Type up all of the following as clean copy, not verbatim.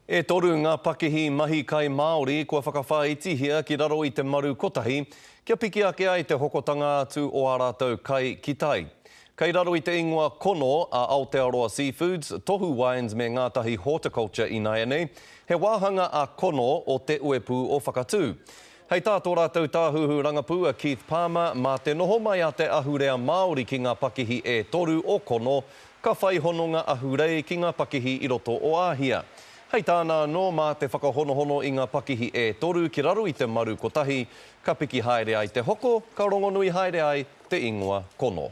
E toru ngā pakihi mahi kai Māori kua whakawhāitihia ki raro i te maru kotahi kia piki ake ai te hokotanga atu o ā rātou kai ki tai. Kei raro i te ingoa Kono a Aotearoa Seafoods, Tohu Wines me Ngātahi Horticulture ināianei, he wāhanga a Kono o te uepū o Whakatū. Hei tā tō rātou tāhuhu rangapū a Keith Palmer, mā te noho mai a te ahurea Māori ki ngā pakihi e toru o Kono, ka whai hononga ahurei ki ngā pakihi i roto o Āhia. Hei tāna anō, mā te whakahonohono i ngā pakihi e toru ki raro i te maru kotahi, ka piki haere ai te hoko, ka rongonui haere ai te ingoa Kono.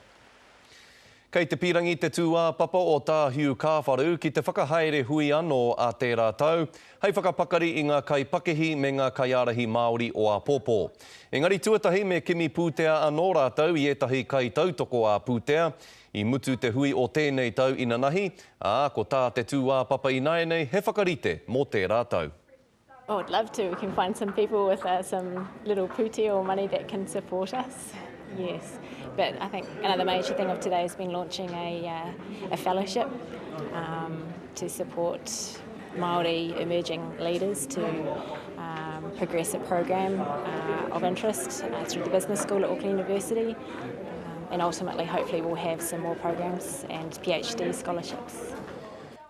Kei te pīrangi te tūāpapa o Tā Hugh Kāwharu ki te whakahaere hui anō ā tērā tau, hei whakapakari i ngā kaipakihi me ngā kaiārahi Māori o āpōpō. Engari tuatahi me kimi pūtea anō rātou i ētahi kaitautoko ā-pūtea. I mutu te hui o tēnei tau inanahi, ā, ko tā te tūāpapa ināianei he whakarite mō tērā tau. Oh, I'd love to. We can find some people with uh, some little pūtea or money that can support us. Yes. But I think another major thing of today has been launching a, uh, a fellowship um, to support Māori emerging leaders to um, progress a program uh, of interest uh, through the business school at Auckland University. Um, and ultimately, hopefully, we'll have some more programs and PhD scholarships.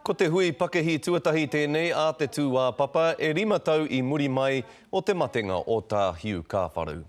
Ko te hui pakihi tuatahi tēnei a te tūāpapa e rima tau i muri mai o te matenga o Tā Hugh Kāwharu.